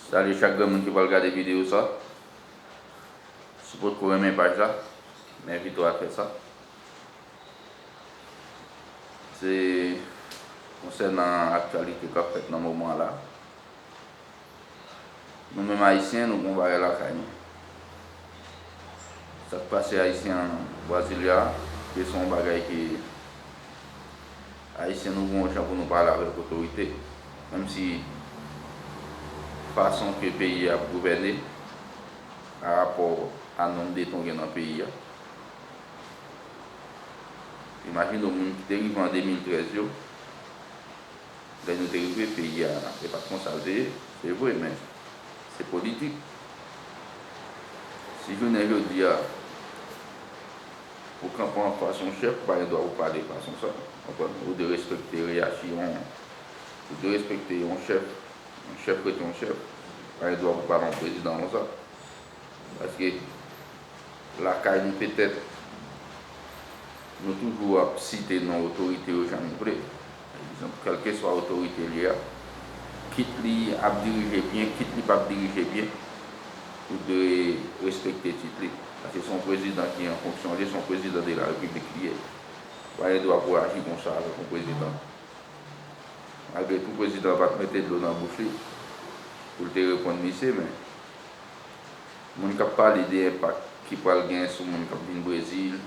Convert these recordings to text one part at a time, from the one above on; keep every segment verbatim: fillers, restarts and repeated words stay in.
Salye chak grenn moun ki pral gade videyo sa. Si w potko renmen paj la, m envite w al fè sa. Se konsènan aktyalite k ap fèt nan moman la. Nou menm Ayisyen, nou gen yon bagay lakay nou. Sa k pase Ayisyen an Brasilia, se yon bagay ke Ayisyen nou gen yon jan pou nou pale avèk otorite. Menm si fason ke peyi a ap gouvène pa rapò a nonb de ton gen nan peyi a. Imajine w moun ki te rive an de mil trèz yo, lè nou te rive, peyi a, e pa t konsa l te ye, se vre, men se politik. Si jounen jodi a, ou kanpe anfas yon chèf, ou pa gen dwa pou pale fason sa. Konprann? Ou dwe respekte reyaksyon, ou dwe respekte yon chèf. Yon chèf rete yon chèf. Pa gen dwa pou pale yon prezidan konsa. Paske lakay nou petèt, nou toujou ap site non otorite yo jan nou vle. Pa egzanp, kèlkeswa otorite l ye a, kit li ap dirije byen, kit li p ap dirije byen, ou dwe respekte tit li. Paske se yon prezidan ki an fonksyon, li se yon prezidan de la repiblik li ye. Pa gen dwa pou aji konsa avèk yon prezidan. Malgre tou, prezidan an pa t mete dlo nan bouch li pou l te reponn misye, men moun k ap pale de enpak ki pral gen sou moun k ap vin Brezil,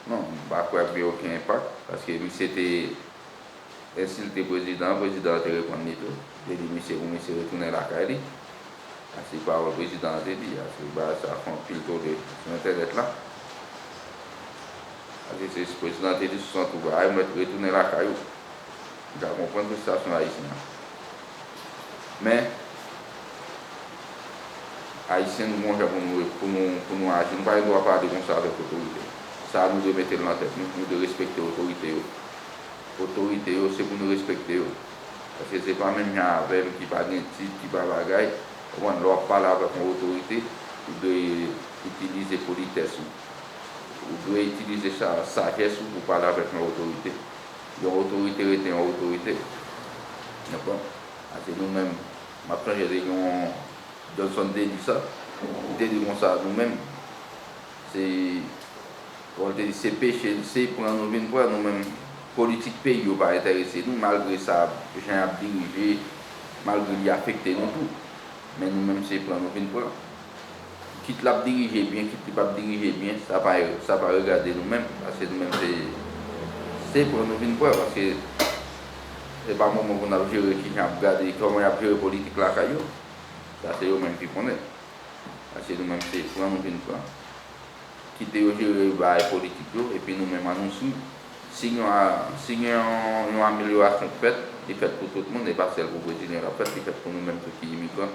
non, m pa kwè ap gen okenn enpak, paske misye te ensilte prezidan an, prezidan an te reponn li tou. Te di misye pou misye retounen lakay li. A se pawòl prezidan an te di a, se bagay sa fè anpil tole sou entènèt la. A se, se prezidan an te di sou son tou bagay, mèt retounen lakay ou. M ka konprann fristrasyon Ayisyen an. Men, Ayisyen, nou gen yon jan pou nou, pou nou, pou nou aji. Nou pa gen dwa pale konsa avèk otorite. Sa a, nou dwe mete l nan tèt nou. Nou dwe respekte otorite yo. Otorite yo, se pou nou respekte yo. Paske se pa menm jan avè m ki pa gen tit, ki pa bagay. Ou konprann, lè w ap pale avèk yon otorite, ou dwe itilize politès ou. Ou dwe itilize sa, sajès ou pou pale avèk yon otorite. Yon otorite rete yon otorite. Ou konprann? Paske nou menm, m ap sonje te gen yon Johnson te di sa. Li te di konsa, nou menm, se, bon, li te di, se peche, se pran nou vin pran, nou menm, politik peyi yo pa enterese nou, malgre sa, jan y ap dirije, malgre li afekte nou tou. Men nou menm, se pran nou vin pran. Kit l ap dirije byen, kit li p ap dirije byen, sa pa, sa pa regade nou menm, paske nou menm, se, se pran nou vin pran, paske se pa moman pou n ap jere kijan y ap gade, kòman y ap jere politik lakay yo. Sa se yo menm ki konnen. Paske nou menm se pran nou vin pran. Kite yo jere bagay politik yo, epi nou menm an nou sou. Si gen, si gen yon, yon amelyorasyon k fèt, li fèt pou tout moun, e pa sèl pou Brezilyen l ap fèt, li fèt pou nou menm tou ki imigran.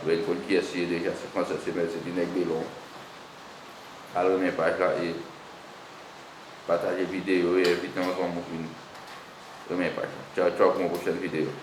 Anben, n konn kiyès li ye deja, se Fransè, se mèt, se ti nèg Belon. Al renmen paj la e pataje videyo e envite yon granmoun vin renmen paj la. Tchaw, tchaw, pou yon pwochèn videyo.